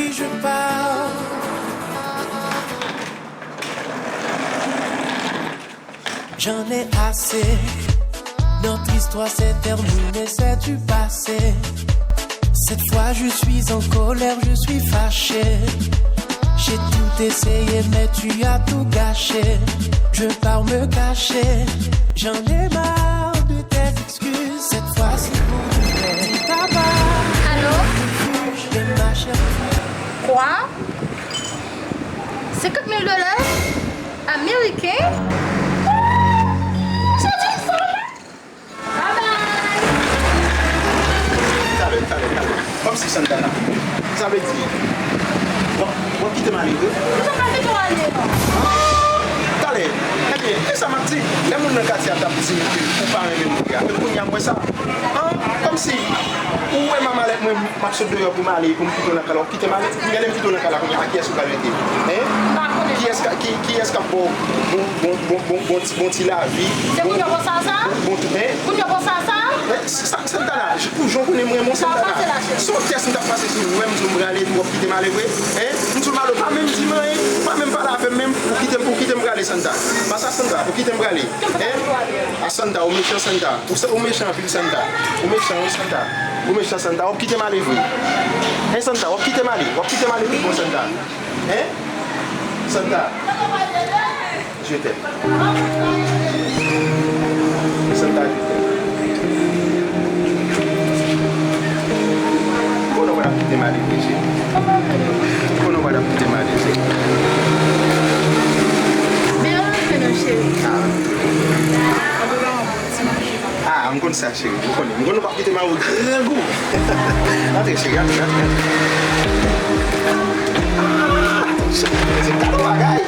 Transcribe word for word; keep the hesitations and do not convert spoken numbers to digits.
Je pars. J'en ai assez. Notre histoire s'est terminée, c'est du passé. Cette fois, je suis en colère, je suis fâché. J'ai tout essayé, mais tu as tout gâché. Je pars me cacher. J'en ai marre de tes excuses. Cette fois, c'est pour de vrai. Dis papa. Allô? Refuge de ma chérie. Quoi? Senkant mil dola ameriken? Bye bye! Talè, talè, talè. Kòmsi Santana. Sa vle di, w ap, w ap kite m ale vre? Mwen pa kite w ale, non. Talè. Ebyen, e sa m ap di? Lè moun nan katye a t ap di m ke ou pa renmen m vre a, men kounye a m wè sa. An, kòmsi, ou wè m a malèt mwen, m ap sot deyò pou m ale, pou m kite w nan kay la, w ap kite m ale? Kounye a lè m kite w nan kay la, kounye a, a kiyès ou pral rete? Hen? M pa konnen. Kiyès ka, ki, kiyès k ap ba w bon, bon, bon, bon, bon, bon ti, bon ti lavi? Se kounye a w panse a sa? Bon, bon, hen? Kounye a w panse a sa? Hen? Sa, Santana, j-, pou jan w konnen m renmen w, Santana. Se yon tès m t ap pase sou ou, wè m di w m prale, epi w ap kite m ale vre? Hen? M di w m ale, w pa menm di m anyen, w pa menm pale avè m menm, ou kite m, ou kite m prale, Santa. Pase a Santa, ou kite m prale. Hen? A Santa, ou mechan, Santa. Ou sa, ou mechan anpil, Santa. Ou mechan, wi, Santa. Ou mechan, Santa. W ap kite m ale vre? Hen, Santa, w ap kite m ale? W ap kite m ale tout bon, Santa? Hen? Santa. Je t'aime. Santa, je t'aime. Konnen w pa t ap kite m ale vre, cheri? Konnen w pa t ap kite m ale, cheri? Men yo rete nan cheri. Ah. Ah, m konn sa, cheri. M konnen. M konnen w p ap kite m al grangou. Antre, cheri, antre, antre, antre. Ah, cheri, se gade bagay.